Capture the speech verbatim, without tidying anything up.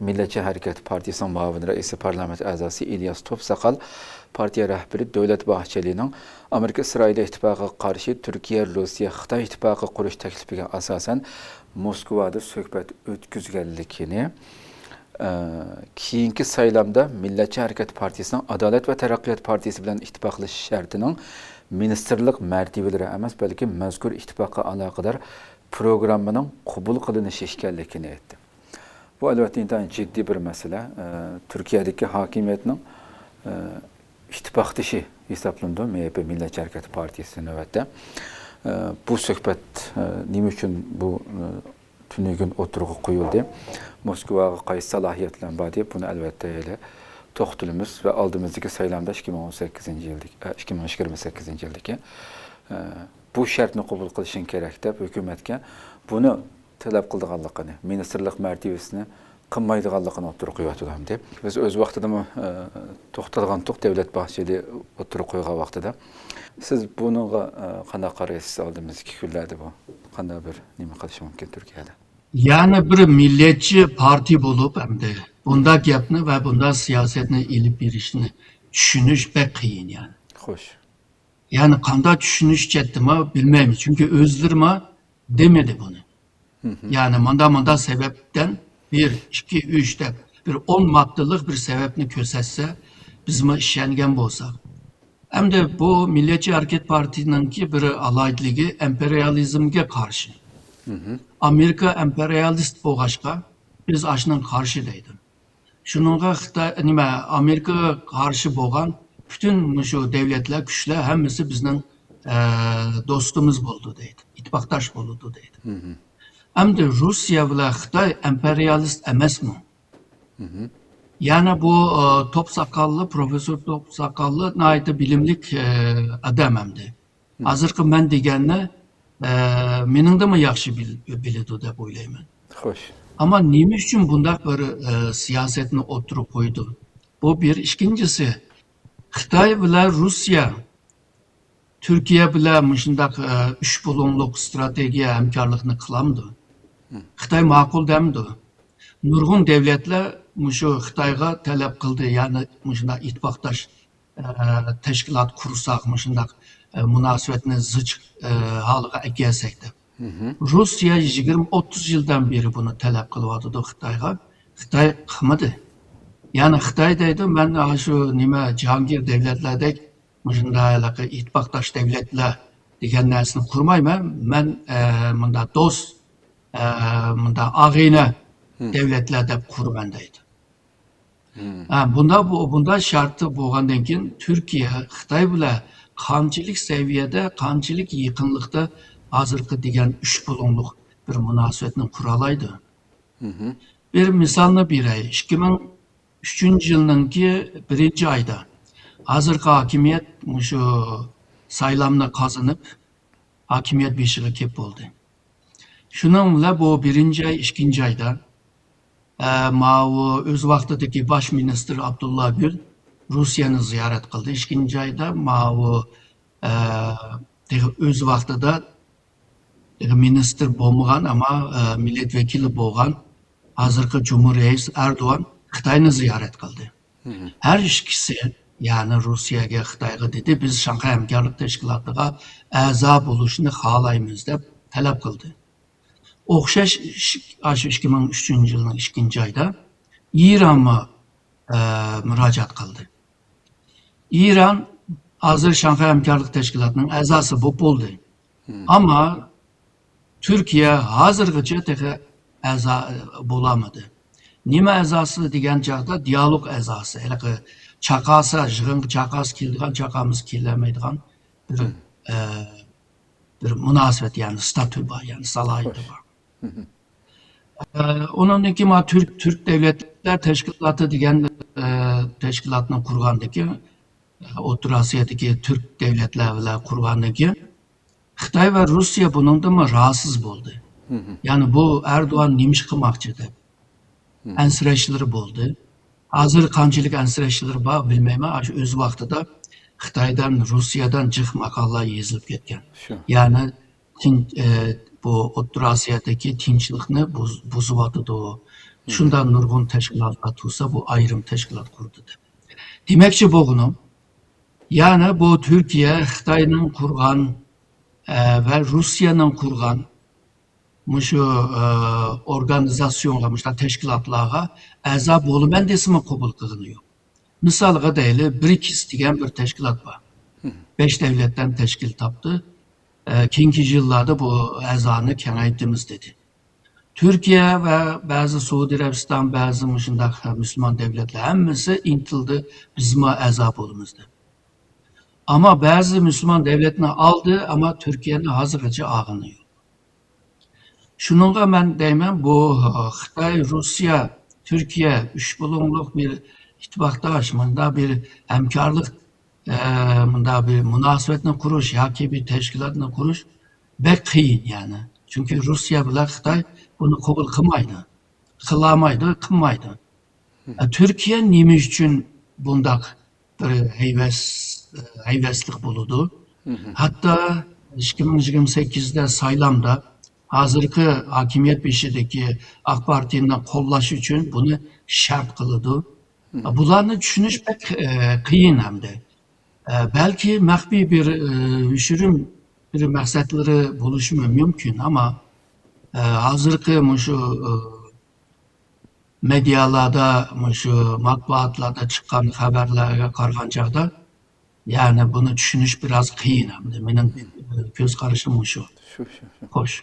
مىللەتچى ھەرىكەت پارتىيىسىنىڭ مۇئاۋىن رەئىسى، پارلامېنت ئەزاسى ئىلياس توپساقال پارتىيە رەھبىرى دۆلەت باھچېلىنىڭ ئامېرىكا ئىسرائىل ئىتتىپاقىغا قارشى تۈركىيە، روسىيە، خىتاي ئىتتىپاقى قۇرۇش تەكلىپىگە ئاساسەن موسكۋادا سۆھبەت ئۆتكۈزگەنلىكىنى، ئە، كېيىنكى سايلامدا مىللەتچى ھەرىكەت پارتىيىسىنىڭ ئادالەت ۋە تەرەققىيات پارتىيىسى بىلەن ئىتتىپاقلىشىش شەرتىنىڭ مىنىستىرلىق مەرتىۋىلىرى ئەمەس، بەلكى مەزكۇر ئىتتىپاققا ئالاقىدار پروگراممىنىڭ قوبۇل قىلىنىشى ئىكەنلىكىنى ئېيتتى. بۇ، ئەلۋەتتە، ئىنتايىن جىددىي بىر مەسىلە. ئە، تۈركىيەدىكى ھاكىمىيەتنىڭ، ئە، ئىتتىپاقدىشى ھېسابلىنىدۇ، مېھىپ مىللەتچى ھەرىكەت پارتىيىسى نۆۋەتتە. ئە، بۇ سۆھبەت، ئە، نېمە ئۈچۈن بۇ، ئە، تۈنۈگۈن ئوتتۇرىغا قويۇلدى؟ موسكۋاغا قايسى سالاھىيەتلەر بار دەپ، بۇنى، ئەلۋەتتە، ھېلى توختىلىمىز ۋە ئالدىمىزدىكى سايلامدا، ئىككى مىڭ ئون سەككىزىنچى يىلدىكى، ئە، ئىككى مىڭ يىگىرمە سەككىزىنچى يىلدىكى، ئە، بۇ شەرتنى قوبۇل قىلىشىڭ كېرەك دەپ، ھۆكۈمەتكە بۇنى تەلەپ قىلىدىغانلىقىنى، مىنىستىرلىق مەرتىۋىسىنى قىلمايدىغانلىقىنى ئوتتۇرىغا قويۇۋاتىدۇ ھەمدە. بىز ئۆز ۋاقتىدىمۇ، ئە، توختالغانتۇق دۆلەت باھچېلى ئوتتۇرىغا قويغان ۋاقتىدا. سىز بۇنىڭغا، ئە، قانداق قارايسىز؟ ئالدىمىزدىكى كۈنلەردە بۇ قانداق بىر نېمە قىلىشى مۇمكىن تۈركىيەدە؟ يەنى بىر مىللەتچى پارتىيە بولۇپ، ئەمدى بۇنداق گەپنى ۋە بۇنداق سىياسەتنى ئېلىپ بېرىشنى چۈشىنىش بەك قىيىن، يەنى. خوش. يەنى قانداق چۈشىنىش جەھەتتىمۇ بىلمەيمىز، چۈنكى ئۆزلىرىمۇ دېمىدى بۇنى. يەنى ماندا ماندا سەۋەبتىن بىر، ئىككى، ئۈچ دەپ بىر ئون ماددىلىق بىر سەۋەبنى كۆرسەتسە، بىزمۇ ئىشەنگەن بولساق. ئەمدى بۇ مىللەتچى ھەرىكەت پارتىيىنىڭكى بىر ئالاھىدىلىكى ئىمپېرىيالىزمگە قارشى. ئامېرىكا ئىمپېرىيالىست بولغاچقا، بىز ئاشۇنىڭغا قارشى دەيدۇ. شۇنىڭغا خىتاي، نېمە، ئامېرىكىغا قارشى بولغان پۈتۈن مۇشۇ دەۋلەتلەر، كۈچلەر ھەممىسى بىزنىڭ، ئە، دوستىمىز بولىدۇ دەيدۇ، ئىتتىپاقداش بولىدۇ دەيدۇ. ئەمدى روسىيە بىلەن خىتاي ئىمپېرىيالىست ئەمەسمۇ؟ يەنى بۇ، ئە، توپ ساقاللىق، پروفېسسور توپ ساقاللىق ناھايىتى بىلىملىك، ئە، ئادەم ئەمدى. ھازىرقى مەن دېگەننى، ئە، مېنىڭدىنمۇ ياخشى بىل-، بىلىدۇ دەپ ئويلايمەن. خوش. ئەمما نېمە ئۈچۈن بۇنداق بىر، ئە، سىياسەتنى ئوتتۇرىغا قويىدۇ؟ بۇ بىر. ئىككىنچىسى، خىتاي بىلەن روسىيە تۈركىيە بىلەن مۇشۇنداق، ئە، ئۈچ بۇلۇڭلۇق ئىستراتېگىيە ھەمكارلىقنى قىلامدۇ؟ خىتاي ماقۇل دەمدۇ؟ نۇرغۇن دەۋلەتلەر مۇشۇ خىتايغا تەلەپ قىلدى، يەنى مۇشۇنداق ئىتتىپاقداش ئە، تەشكىلات قۇرساق، مۇشۇنداق، ئە، مۇناسىۋەتنى زىچ، ئە، ھالغا ئەكەلسەك دەپ. روسىيە يىگىرمە، ئوتتۇز يىلدىن بېرى بۇنى تەلەپ قىلىۋاتىدۇ خىتايغا. خىتاي قىلمىدى. يەنى خىتاي دەيدۇ، مەن ئاشۇ نېمە، جاھانگىر دەۋلەتلەردەك مۇشۇنداق ھېلىقى ئىتتىپاقداش دەۋلەتلەر دېگەن نەرسىنى قۇرمايمەن. مەن، ئە، مۇنداق دوست، ئە، مۇنداق ئاغىنە دەۋلەتلەر دەپ قۇرىمەن دەيدۇ. ھە، بۇنداق بۇ-، بۇنداق شەرتتە بولغاندىن كېيىن، تۈركىيە خىتاي بىلەن قانچىلىك سەۋىيەدە، قانچىلىك يېقىنلىقتا ھازىرقى دېگەن ئۈچ بۇلۇڭلۇق بىر مۇناسىۋەتنى قۇرالايدۇ؟ بىر مىسالنى بېرەي. ئىككى مىڭ ئۈچىنچى يىلنىڭكى بىرىنچى ئايدا ھازىرقى ھاكىمىيەت مۇشۇ سايلامنى قازىنىپ، ھاكىمىيەت بېشىغا كېلىپ بولدى. شۇنىڭ بىلەن بۇ بىرىنچى ئاي، ئىككىنچى ئايدا، ئە، ماۋۇ ئۆز ۋاقتىدىكى باش مىنىستىر ئابدۇللا گۈل روسىيەنى زىيارەت قىلدى. ئىككىنچى ئايدا ماۋۇ، ئە، تېخى ئۆز ۋاقتىدا تېخى مىنىستىر بولمىغان، ئەمما، ئە، مىللەت ۋەكىلى بولغان ھازىرقى جۇمھۇر رەئىس ئەردوغان خىتاينى زىيارەت قىلدى. ھەر ئىككىسى، يەنى روسىيەگە، خىتايغا دېدى، بىز شاڭخەي ھەمكارلىق تەشكىلاتىغا ئەزا بولۇشنى خالايمىز دەپ تەلەپ قىلدى. ئوخشاش ئىش-، ئاشۇ ئىككى مىڭ ئۈچىنچى يىلنىڭ ئىككىنچى ئايدا ئىرانمۇ، ئە، مۇراجىئەت قىلدى. ئىران ھازىر شاڭخەي ھەمكارلىق تەشكىلاتىنىڭ ئەزاسى بولۇپ بولدى. ئەمما تۈركىيە ھازىرغىچە تېخى ئەزا بولالمىدى. نېمە ئەزاسى دېگەن چاغدا، دىيالوگ ئەزاسى. ھېلىقى چاقاسا، يىغىنغا چاقاسا كېلىدىغان، چاقاسا كېلەلمەيدىغان بىر، ئە، بىر مۇناسىۋەت، يەنى ستاتۇ بار، يەنى سالاھىيىتى بار. ئە، ئۇنىڭدىن كېيىن ما تۈرك، تۈرك دۆلەتلەر تەشكىلاتى دېگەن، ئە، تەشكىلاتنى قۇرغاندىن كېيىن، ئوتتۇرا ئاسىيادىكى تۈرك دۆلەتلەر بىلەن قۇرغاندىن كېيىن، خىتاي ۋە روسىيە بۇنىڭدىنمۇ راھەتسىز بولدى. يەنى بۇ ئەردوغان نېمە ئىش قىلماقچى دەپ ئەنسىرەشلىرى بولدى. ھازىر قانچىلىك ئەنسىرەشلىرى بار بىلمەيمەن. ئاشۇ ئۆز ۋاقتىدا خىتايدىن، روسىيەدىن جىق ماقالىلەر يېزىلىپ كەتكەن. يەنى تىن-، ئە، بۇ ئوتتۇرا ئاسىيادىكى تىنچلىقنى بۇز-، بۇزۇۋاتىدۇ. شۇنداق نۇرغۇن تەشكىلاتلار تۇرسا، بۇ ئايرىم تەشكىلات قۇردى دەپ. دېمەكچى بولغىنىم، يەنى بۇ تۈركىيە خىتاينىڭ قۇرغان، ئە، ۋە روسىيەنىڭ قۇرغان مۇشۇ، ئە، ئورگانىزاتسىيونغا، مۇشۇنداق تەشكىلاتلارغا ئەزا بولىمەن دېسىمۇ قوبۇل قىلغىنى يوق. مىسالغا دەيلى، برىكس دېگەن بىر تەشكىلات بار. بەش دەۋلەتتىن تەشكىل تاپتى. ئە، كېيىنكى يىللاردا بۇ ئەزانى كېڭەيتىمىز دېدى. تۈركىيە ۋە بەزى سەئۇدى ئەرەبىستان، بەزى مۇشۇنداق مۇسۇلمان دەۋلەتلەر ھەممىسى ئىنتىلدى، بىزمۇ ئەزا بولىمىز دەپ. ئەمما بەزى مۇسۇلمان دەۋلەتنى ئالدى، ئەمما تۈركىيەنى ھازىرغىچە ئالغىنى يوق. شۇنىڭغا مەن دەيمەن، بۇ، ئە، خىتاي، روسىيە، تۈركىيە ئۈچ بۇلۇڭلۇق بىر ئىتتىپاقداش، مۇنداق بىر ھەمكارلىق، ئە، مۇنداق بىر مۇناسىۋەتنى قۇرۇش ياكى بىر تەشكىلاتنى قۇرۇش بەك قىيىن، يەنى. چۈنكى روسىيە بىلەن خىتاي بۇنى قوبۇل قىلمايدۇ. قىلالمايدۇ، قىلمايدۇ. ئە، تۈركىيە نېمە ئۈچۈن بۇنداق بىر ھەيۋەس-، ھەيۋەسلىك بولىدۇ؟ ھەتتا ئىككى مىڭ يىگىرمە سەككىزدە سايلامدا ھازىرقى ھاكىمىيەت بېشىدىكى ئاق پارتىيەنى قوللاش ئۈچۈن بۇنى شەرت قىلىدۇ. بۇلارنى چۈشىنىش بەك، ئە، قىيىن ھەمدە. ئە، بەلكى مەخپىي بىر، ئە، يوشۇرۇن بىر مەقسەتلىرى بولۇشى مۇمكىن، ئەمما، ئە، ھازىرقى مۇشۇ، ئە، مېدىيالاردا، مۇشۇ مەتبۇئاتلاردا چىققان خەۋەرلەرگە قارىغان چاغدا، يەنى بۇنى چۈشىنىش بىراز قىيىن ھەمدە. مېنىڭ، ئە، كۆز قارىشىم مۇشۇ. شۇ، شۇ، شۇ. خوش.